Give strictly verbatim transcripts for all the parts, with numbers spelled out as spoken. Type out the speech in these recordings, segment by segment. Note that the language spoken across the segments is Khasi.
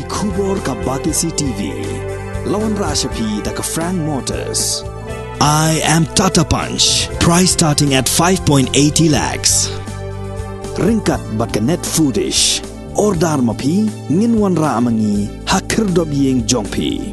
Khubor ka Batesi T V. La wanrah sha phi da ka Frank Motors. I am Tata Punch. Price starting at five point eighty lakhs. Ryngkat bad ka Net Foodish. Order ma phi, ngin wanrah ma ngi ha khyrdop ïing jong phi.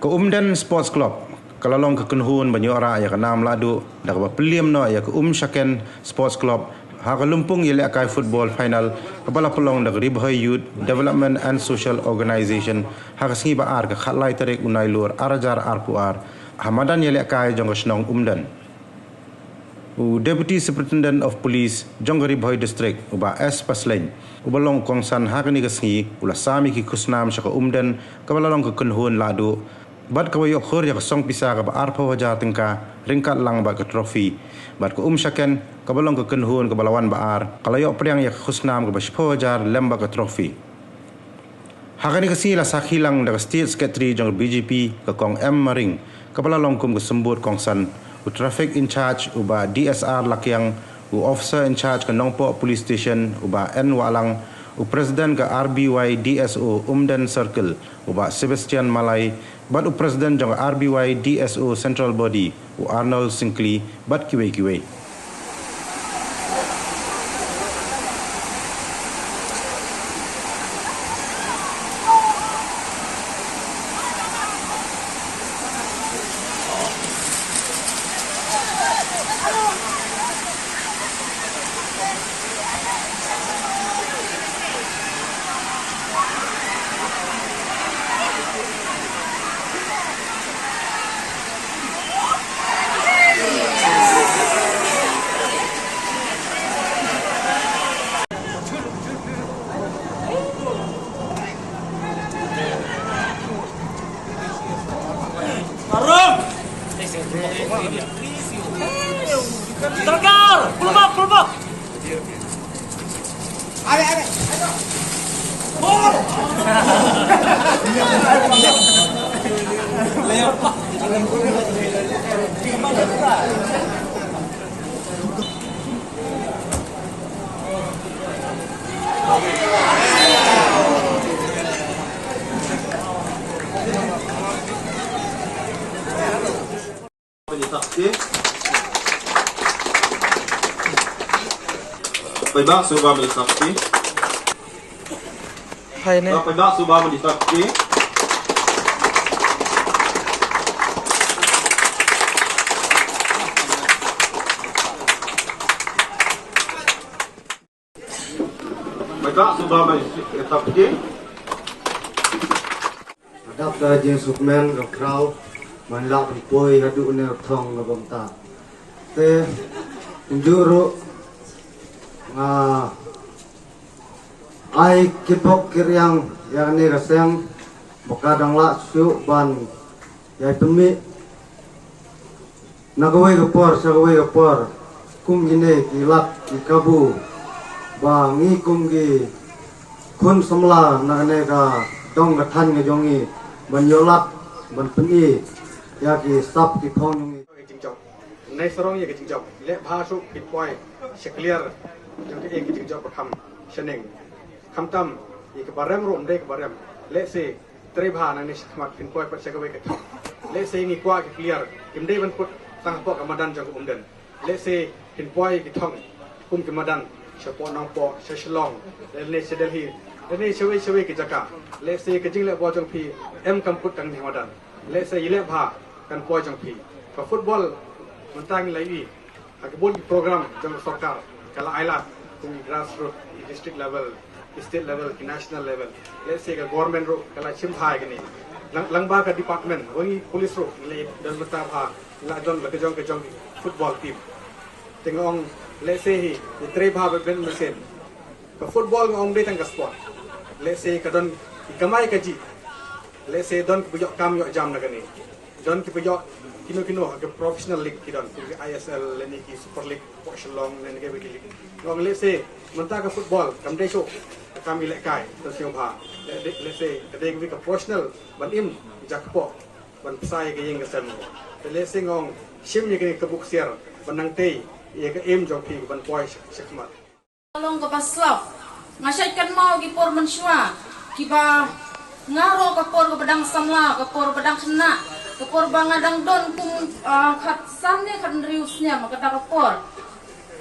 Ka Umden Sports Club ka la long ka kynhun ban ïoh rah ïa ka nam lahduh da kaba pynliem noh ïa ka Umshaken Sports Club ha ka lympung ïalehkai football final kaba la pynlong da ka Ri Bhoi Youth Development and Social Organization ha ka sngi ba ar, ka khatlai tarik u Nailur ar hajar arphew ar, ha madan ïalehkai jong ka shnong Umden. U Deputy Superintendent of Police jong ka Ri Bhoi District, u Bah S Paslein, uba long kongsan ha kane ka sngi, u la sam ïa ki khusnam sha ka Umden kaba la long ka kynhun lahduh bad kaba ïoh khur ïa ka song pisa kaba arphew hajar tyngka ryngkat lang bad ka trophy. Bad ka Umshaken kaba long ka kynhun kaba la wan ba ar, ka la ïoh pdiang ïa ka khusnam kaba shiphew hajar lem bad ka trophy. Ha kane ka sngi la sakhi lang da ka State Secretary jong ka B J P, ka Kong M Maring, kaba la long kum ka symbud kongsan, u Traffic in Charge u Bah D S R Lakiang, u Officer in Charge ka Nongpoh Police Station u Bah N Wahlang, u President ka R B Y D S O Umden Circle u Bah Sebastian Malai, bad u President jong ka R B Y D S O Central Body u Arnold Singkli, bad kiwei kiwei. Paibak suba meli sakti. Hai ne. Paibak suba meli sakti. Paibak suba meli sakti. Hadap da jingsukmen ka khraw, man la pynpoi haduh ne thong ka bynta. Te, ynduh ruh, nga ai kitbok kiriang ïa kane ka seng, ba ka dang lah shuh ban ïai pynmih na kawei ka por sha kawei ka por, kum kine ki lad ki kabu, ba ngi kum ki khun samla na kane ka dong ka thaiñ ka jong ngi, ban ïoh lad ban pyni ïa ki sap ki phong jong ngi. Ka jingjop. Nai sarong ïa ka jingjop. Leh bha shuh, phin poi sha clear jong ka ïing ka jingjop ba kham shaneng. Khamtam ïa ka barem ruh ym dei ka barem. Lehse trei bha nangne shakhmat, phin poi pat sha kawei ka thong. Lehse ngi kwah ki player kim dei ban kut tang hapoh ka madan jong ka Umden. Lehse phin poi ki thong kum ki madan shapoh Nongpoh, sha Shillong, lane sha Delhi, lane shawei shawei ki jaka. Lehse ka jingleh bol jong phi em kam kut tang ne ha madan. Lehse ïaleh bha kan poi jong phi. Ka football mynta ngi la ïohi ha ki bun ki program jong ka sorkar ka la ailad kum ki grassroots, ki district level, ki state level, ki national level. Lehse ka government ruh ka la shim bha ïa kine. Lang, lyngba ka department, wa ngi police ruh ngi la don bynta bha, ngi la don la ka jong ka jong ki football team. Te nga ong lehse hi ïa trei bha ban pynmih sien. Ka football nga ong dei tang ka sport. Lehse ka don ki kamai kajih. Lehse don kiba ïoh kam ïoh jam na kane. Don kiba ïoh kino kino ha ka professional league ki don, ki I S L lane ki Super League, hapoh Shillong lane kiwei ki league. Nga ong lehse mynta ka football kam dei shuh ka kam ïalehkai, to sngewbha. Le, le, lehse ka dei kawei ka professional ban im jakpoh, ban pynshai ka ïing ka sem. Te lehse nga ong shim ïa kane ka buk siar ban nang tei ïa ka aim jong phi ban poi sha, shakhmat. Long kaba slap. Nga shait kynmaw ki por mynshuwa. Kiba nga ruh ka por kaba dang samla, ka por ba dang khynnah, ka por ba nga dang don kum, ah, khatsan ne khathynriew snem, kata ka por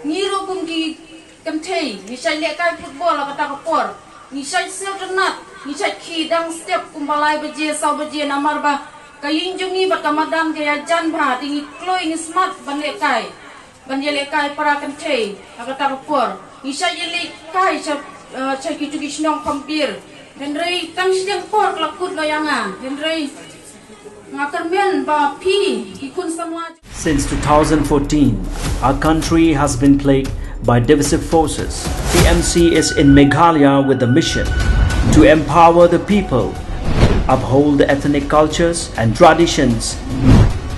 ngi ruh kum ki kynthei ngi shait lehkai football, kata ka por ngi shait sngewtynnat, ngi shait khie dang step kumba lai baje, saw baje, namar ba ka ïing jong ngi bad ka madan ka ïajan bha, te ngi kloi, ngi smat ban lehkai, ban ïalehkai para kynthei. Ha kata ka por ngi shait ïalehkai sha, eh, sha kitu ki shnong Pambir. Hynrei tang shiteng por ka la kut noh ïa nga. Hynrei nga kyrmen ba phi ki khun samla. Since two thousand fourteen, our country has been plagued by divisive forces. T M C is in Meghalaya with the mission to empower the people, uphold the ethnic cultures and traditions,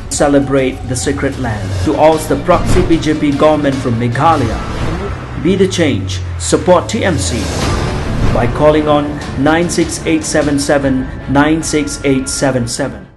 celebrate the sacred land. To oust the proxy B J P government from Meghalaya, be the change, support T M C by calling on nine six eight seven seven nine six eight seven seven.